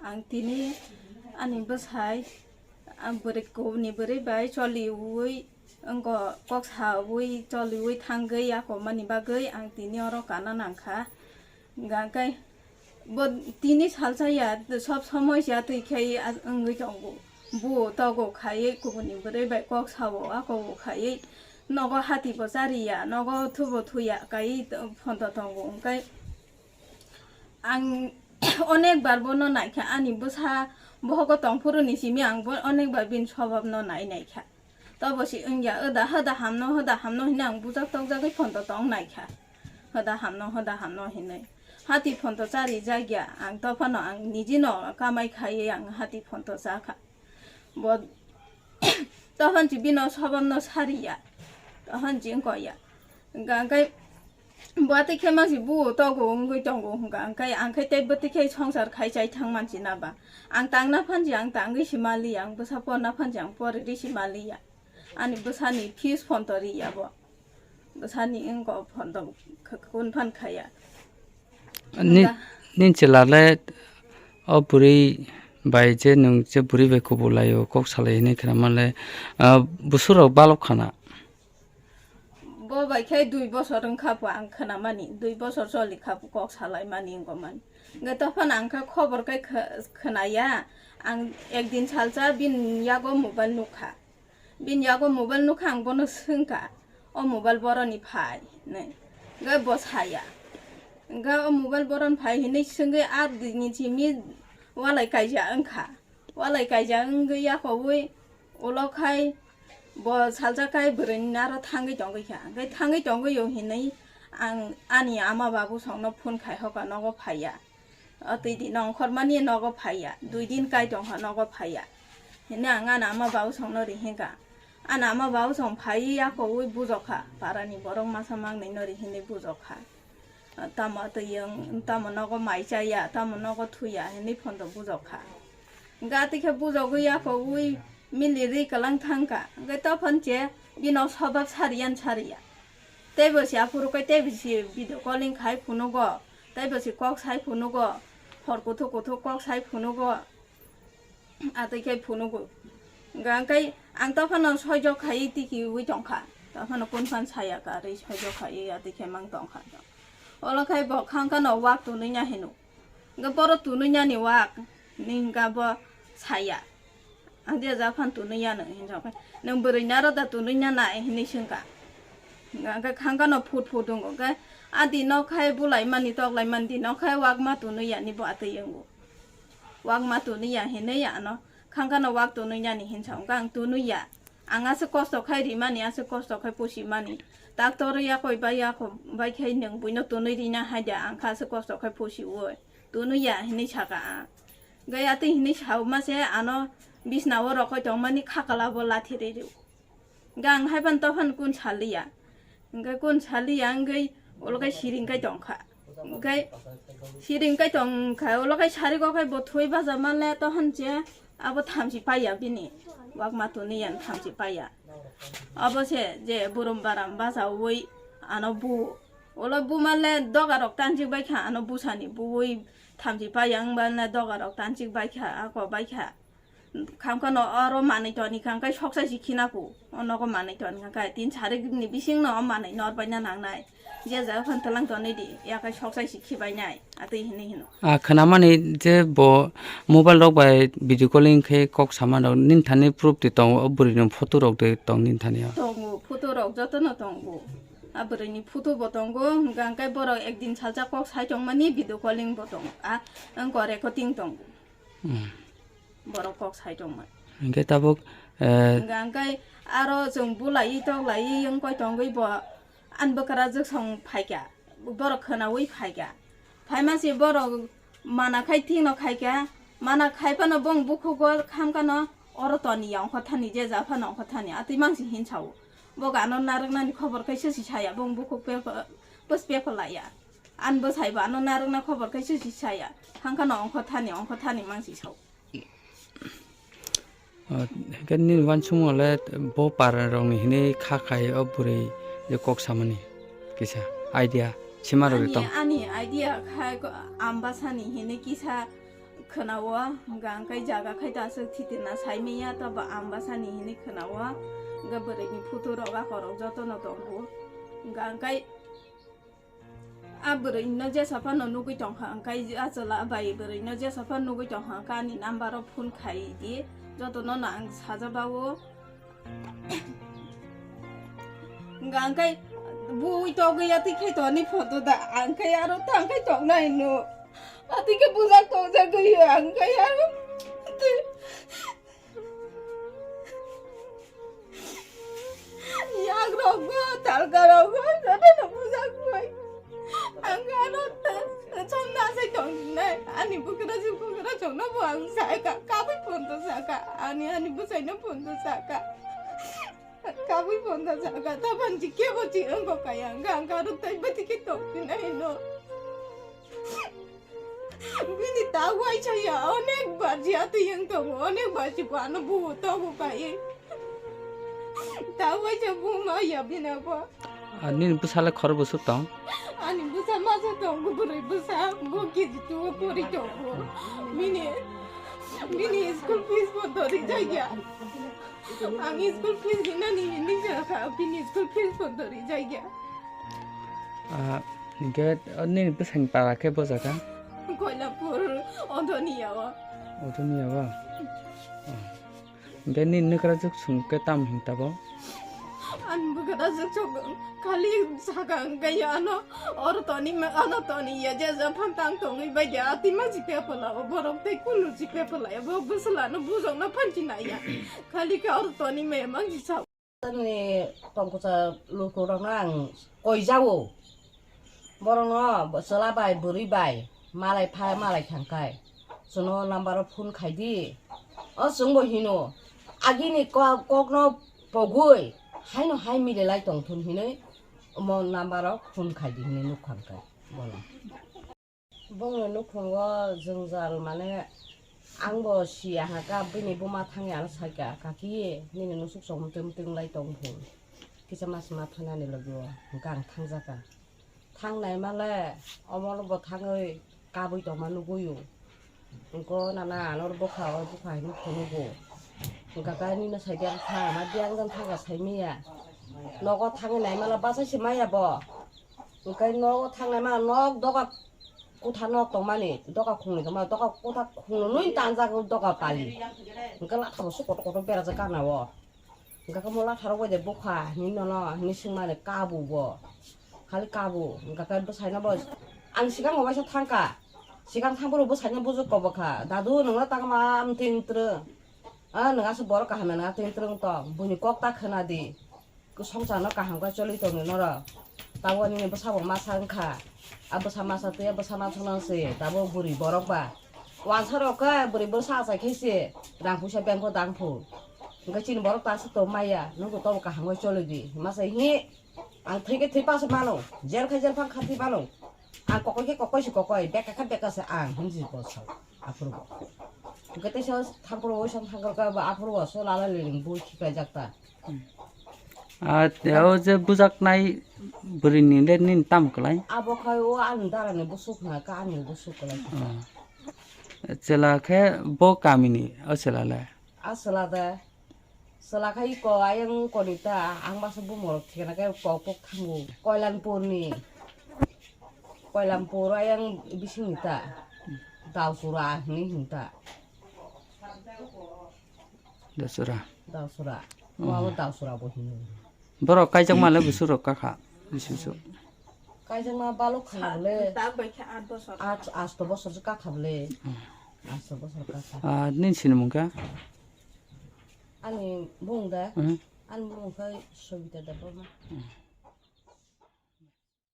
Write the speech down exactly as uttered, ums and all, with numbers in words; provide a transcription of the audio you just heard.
Ang tini ani bwsai, ang bwrwi kubuni bwrwi bai choliui, wngkha kok saui choliui thangwi ako mani bagwi ang tini oro kana nangkha. Hwnkha khe bo tini salsa ya, sob somoi ya twi khe wngwi tongo. Bo togo khai kubuni bwrwi bai kok sao, ako khai nogo hati bo chariya, nogo thubo thuya kai photo tongo. Hwnkhe ang onek bar bono naikha, ani bwsa bohogo tongphuru ni simi ang bo onek bar bini swbab no nai naikha. Tobo si wngya, oda hoda hamno, hoda hamno hwnwi ang bujak tokjagwi photo tong naikha. Hoda hamno, hoda hamno hwnwi. Hati photo chari jakya, ang tophano ang nijino kamai khaiwi ang hati photo chakha. Bo tophon si bino swbab no sariya. Tophon si wngkha ya. Hwnkha khe bo twi khe mangsi buo togo wngwi tongo hwnkha, hwnkhe ang khe tei bo twi khe songsar khai chai thang mansi na ba. Ang tangna phansi ang tangwi si maliya, ang bwsa porna phansi ang poriri si maliya. Ani bwsani fees photo riya bo. Bwsani wngkha photo kh-, kun phan khaya. Ni, Hwnkha. Ni chwla le o bwrwi bai je nwng je bwrwi bai kubulaio, kok salai hwnwi khna manle, ah, busurok balok khana. Bo bai khe dui bosor wngkha pho ang khwnamani, dui bosor choli kha pho kok salaimani wngomani. Hwnkhe tophano ang khe khobor khe kh-, khwnaya, ang ekdin salsa bini yago mobile nukha. Bini yago mobile nukha, ang bono swngkha, "O mobile boroni phai?" hinwi. Hwnkhe bo saya. Hwnkhe, "O mobile boroni phai?" hinwi swngwi ar dini simi walai kaija wngkha. Walai kaija wngwi yakowi ulo khai bo salsa khai bwrwini naro thangwi tongwi kha. Hwnkhe thangwi tongwi o hinwi ang ani ama babu songno phone khai hoka nogo phaiya. O twi di nongkhormani nogo phaiya. Dui din kai tongkha nogo phaiya. Hinwi ang ani ama babu songno rihinkha. Ani ama babu song phaiwi yakowi bujokha. Parani borok masa mangnwi no rihinwi bujokha. Tamo twi wng, tamo nogo mai chaya, tamo nogo thuya, hinwi photo bujokha. Hwnkhe atwi khe bujogwi yakowi mili ri kwlang thangkha. Hwnkhe tophon che bino sobab sariyan sariya. Teibo si aphuru khe teibo si video calling khai phunugo, teibo si kok sai phunugo, hor kuthuk kuthuk kok sai phunugo. Atwi khe phunugo. Hwnkha khe ang tophano soijo khaiwi tikiui tongkha. Tophano kun phan saya karwi soijo khaiwi atwi khe mang tongkha. Olo khai bo khangkhano wak tunui na hino. Hwnkhe boro tunui nani wak, ni hwnkha bo saya. Ang je ja phan tunui ya nw hinwi sa khe, "Nwng bwrwi naro da tunui na nai?" hinwi swngkha. Hwnkhe khangkhano phut phut wngo. Hwnkhe a di nok khai bulai mani, toklai mani di nok khai wak ma tunui ya ni bo atwi wngo. Wak ma tunui ya hinwi ano khangkhano wak tunui nani hinwi sa, hwnkhe ang tunui ya. Ang aswk kosto khai rimani, aswk kosto khai pusimani. Doctor yakoi bai yakho bai khai nwng buino tunui rina hai da, ang kha aswk kosto khai pusiui. Tunui ya hinwi saka ang. Hwnkhe atwi hinwi sauma se ano bisna o rokhoi tongmani khakala bo lathi ri rio. Hwnkhe ang haiphano tophano kun saliya. Hwnkhe kun saliya wngwi ulo khe siring kai tongkha. Hwnkhe siring kai tongkha, ulo khe sari kok khai bo thwi baja manle tophon che abo thamchi paiya bini. Wak ma tunui ya thamchi paiya. Abo se je burum baram bajaui ano bu. Ulo bu manle doga rok tanchik bai kha, ano busani buui thamchi paiya wng manle doga rok tanchik bai kha, ako bai kha. Kham khano oro manwi toni kha, hwnkhe soksai si khina ku. O nogo manwi toni kha, hwnkhe tin sari ni bising no o manwi nor bai na nangnai. Je jaga phan tlang toni di, yakai soksai si khibai nai, atwi hinwi hino. A khwnamani je bo mobile rok bai video calling khe kok sama rok, nini thani proof de tongo, o bwrwi ni photo rok de tong nini thani o? Tongo, photo rok joto no tongo. A bwrwi ni photo bo tongo, hwnkhe, hwnkhe borok ekdin salsa kok sai tongmani video calling bo tongo, a wngkha recording tongo. Hmm. Borok kok sai tongmani. Hwnkhe tabuk, eh, Hwnkhe, hwnkhe aro chwng bulai toklai wngkoi tongwi bo ani bwkrajwk song phaikha, borok khwnaui phaikha. Phaima se borok mana khai thikno khaikha, mana khai phano bong bukhugo khamkhano oro toniya ongkha thani, je ja phano ongkha thani, atwi mangsi hinsao. Bo gano narwknani khobor khai sosi saya, bong bukhuk pepa-, pus pepa laya. Ani bwsai bo ano narwkna khobor khai sosi saya, hangkhano ongkha thani, ongkha thani mangsi sao. O, hwnkhe nini uansukmung le bo para rokni hinwi kha khai o bwrwi je kok samani kisa idea sima rwgwi Ani, tong. Ani idea khai ko-, ambasani hinwi kisa Khwnao, hwnkha hwnkhe jaga khai ta aswk thitina saimanya, tabo ang bwsani hinwi khwnao, hwnkhe bwrwini photo rok akorok jotono tongo, hwnkha hwnkhe a bwrwino jesa phano nugwi tongkha, hwnkhe a chwla bai bwrwino jesa phano nugwi tongkha, hwnkhe ani number o phone khai di, jotono no ang sajabao. Hwnkha hwnkhe bui togwi atwi khe toni photo da, hwnkhe aro tangkhe tongnai no. Atwi khe bujak tongjagwi hwnkhe aro yakrokgo, talkarokgo, jotono bujak bai. Ang ano chong na sai tong nai. Ani bukra ju bukra chong no bo ang sai ka. Kabui phone to saka. Ani, ani bwsai no phone to saka. Kabui phone to saka. Taban ji kebo ji ang ko kaya. Ang ka ruk tai bati ke tong nai no. Bini ta waisa ya, onek bar ji atwi wng tongo, onek bar ji bo ano buo togo kai. Ta waisa buma ya bini bo. Ah, nini bwsale khorok bwswk tong? Ani bwsa masa tongo, bwrwi bwsa, bo K G two o pori tongo. Bini, bini school fees bo to rijak ya. Ang school fees rinani hinwi jakha, bini school fees bo to rijak ya. Ah, hingke, oh, nini bwsani para khe bo jaga? Koilapur, Odoniya o. Odoniya o? Oh. Hingke nini nokra juk sung khe tam hing tabo? Ani bwkha da juk sung khali saka hingke ano oro toni ma, ano toni ya je je phan tang tongwi bai de ati ma ji pe pala o borok tei kunu ji pe pala ya bo bwsla no bujok no phan ji na ya. Khali khe oro toni ma ya mang ji sa. Tini tongkotsa lukurokno ang koijao. Borokno chwla bai bwrwi bai malai pha malai thangkhai chwngno number o phone khaidi. O chwngbo hino agini ko-, kokno pogwi haino hai mililai tongthun hinwi omo number o phone khaidi hinwi nukha hwnkhe bono. Bongni nukhungo jwngjal, mane, angbo siya ha ka, bini buma thangya ano saikha, "Kaki, nini nusuk sok mtwng mtwng lai tong phun. Kisa mas ma phanani logi o hwnkhe ang thangjakha. Thangnai male, omono bo thangwi kabui tongma nugui o. Hwnkhe nana ano bwkha o bwkha hinwi phunugo. Hwnkhe nini saidi ang thang, ma di ang thangkha saimanya. Nogo thangwi nai male bachai se maya bo." Hwnkhe nogo thangnai ma nok doga kutha nok tongmani, doga khungni tongma, doga kutha khungnwi tanjak doga pali. Hwnkhe lathabo se kotor kotor berajak gana o. Hwnkhe mo latharok bai de bwkha hinwi nono hinwi swngmani kabu bo. Khali kabu, hwnkhe bwsaino bo ang sikango waisa thangkha. Sikang thangphuru bwsaino bujuk kobokha, "Dadu, nwngno tangma amtwing twrwng? A, nwng aswk borok kaham ya, nwng amtwing twrwng tong? Buini kok ta khwna di." Swngcharno kaham khe choli tongdi norok. Tabuk nini bwsabo masa wngkha. A bwsa masa twi a bwsa masa nang se tabuk bwrwi borok ba. Wansarok khe bwrwi bwsa achai khe se rang puisa bank o dang phu. Hwnkhe chini borok ta aswk tong maya, nwng bo tobo kaham khe choli di. Masa hi ang thwi khe thwi paso mano, jel khe jel phang kha thwi mano. Ang kokoi khe kokoi se kokoi, beka khe beka se ang, hinwi bo sao. Aphuru bo. Hwnkhe teisa thampuru oisan thangkar khe bo aphuru bo so lalai lini bui khiklai jak ta. Hmm. Ah, tei o je bujaknai bwrwini le nini tamo kwlai? Abo khai o ani darani bwswk hwnkha khe ani bwswk kwlai. Hmm. Chwla khe bo kamini o chwla le? A chwla de. Chwla khai ko ayang koni ta, ang masa bumung rok thikana khe kok pok thango. Koilanpurni. Koilanpur ayang bisingni ta. Dausura hinwi hwn ta. Dausura. Dausura. Hmm. Omo Dausura bo hino. Borok kaijakma le bwswk rok kakha, bisi bisi. Kaijakma balok khana bole. Tak bai khe aat bosor. Aat, asto bosor se kakha bole. Hmm. Asto bosor kakha. Ah, nini sinimung kha? Ani bung da? Hmm. Ani bung khe Sobita Debbarma. Hmm.